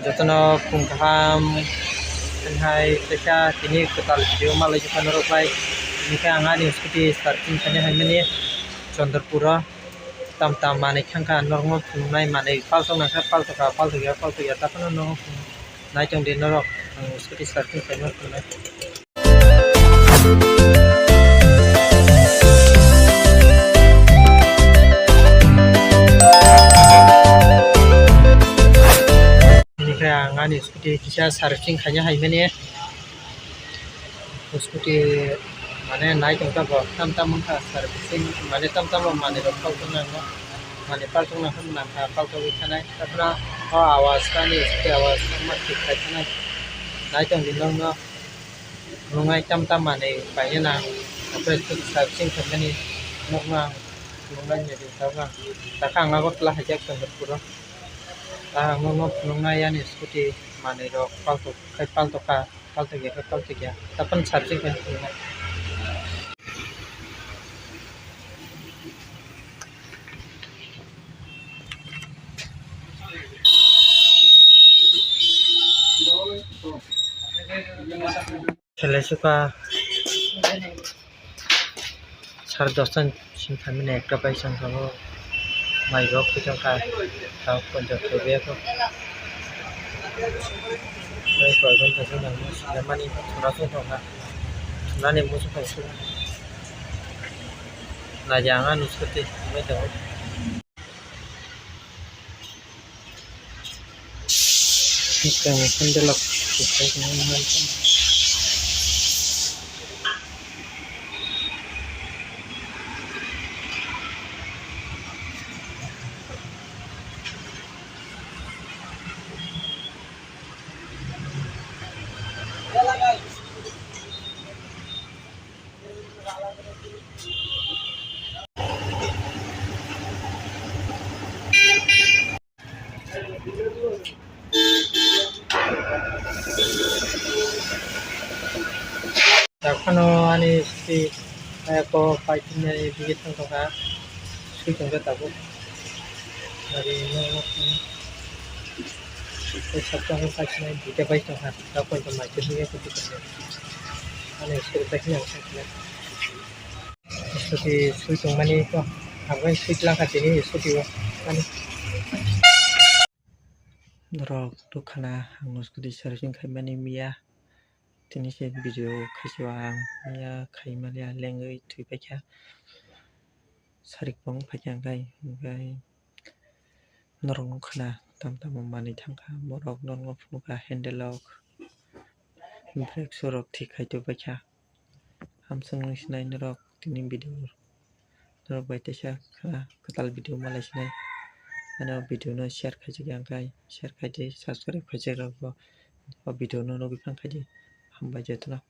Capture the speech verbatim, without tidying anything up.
Jotono phung kaham, hai teisa tini kwtal video malai jokha norok bai. Tini khe ang ani scooty starting khaina hai mani Chandrapuro. Tam tam manwi thangkha norokno phunuknai manwi paltok nangkha paltokha paltokya paltokya taphano norokno phunuk nai tongdi norok ang scooty starting khaima phunuknai. Hinkhe ang ani scooty kisa servicing khaina hai mani. Scooty mane nai tongkha bo tam tam wngkha servicing mane tam tam bo manwi rok paltok nangkha manwi paltok nangkha nangkha paltogwi khanai taphano o awas ani scooty awas ma thik khai khanai nai tongdi nokno. Phunuknai tam tam manwi paina nang, omo servicing khaimani nokno ang phunuknai ni tabuk ang, dakha ang Agartala haijak Chandrapuro. Ang nono phunuknai ani scooty manwi rok paltok khai paltok kha, paltok ya khe paltok ya, taphano servicing khaina phunuknai. Khelai sukha sare dosta ni simi thaimani ekta bai chwng tongo. Mai rok khe tongkha tabuk ponchas rok. Tei koi ghonta se nangmani thuna chwng tongkha. Thunani muchung bai sukha. Naidi ang ani scooty bai tongo. Daphano ani scooty ko pai thumnani bigwi thang tongkha, swi tongkha tabuk. Ari no tei sabjagwi pai thumnai duita bai tongkha, tabuk poito mai tongkha ani scooty pai thumnai. Scooty swi tongmani ko, aboni swi twlang kha tini scooty o ani. Norok nukha na ang scooty servicing khaimani miya. Tini se video khaisio ang miya khaimaliya lengwi thwi paikha. Sarik bo wng paikha hwnkhai, hwnkhai norok nukha na tam tamo manwi thangkha borok norokno phunukha handle rok brake shoe rok thik khai tongpaikha. Hamsung nung sinai norok tini video norok bai teisa khna kwtal video malai sinai. Ano video no share khaijak ya, hwnkhai share khaidi, subscribe khaijak rok bo o video no nugwi phang khaidi. Hambai jotono.